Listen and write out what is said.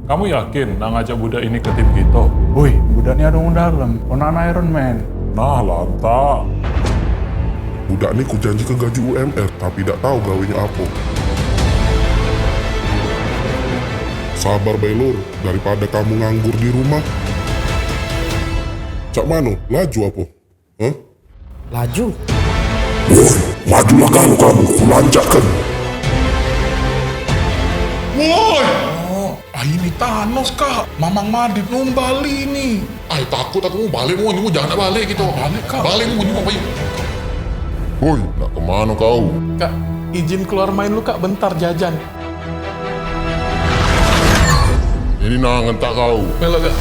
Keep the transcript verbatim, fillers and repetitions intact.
Kamu yakin nak ngajak budak ini ke tim kito? Woi, budak ni ado wong dalem, ponakan Iron Man. Nah, lantak. Budak ni kujanjike gaji U M R, tapi dak tau gawenyo apo. Sabar bae, Lur, daripado kamu nganggur di rumah. Cak mano? Laju apo? Hah? Laju. Woi, majulah kalu kamu, kulanjutkan. Woi! Oh, ah, ini Thanos, Kak. Mamang Madrid numbali ni. Ai, takut aku. Balik, Mun. Jangan nak balik kito. Balik, Kak. Balik, Mun. Woi, nak kemano kau? Kak, izin keluar main lu, Kak. Bentar, jajan. Ini nah ngentak kau. Melo, Kak.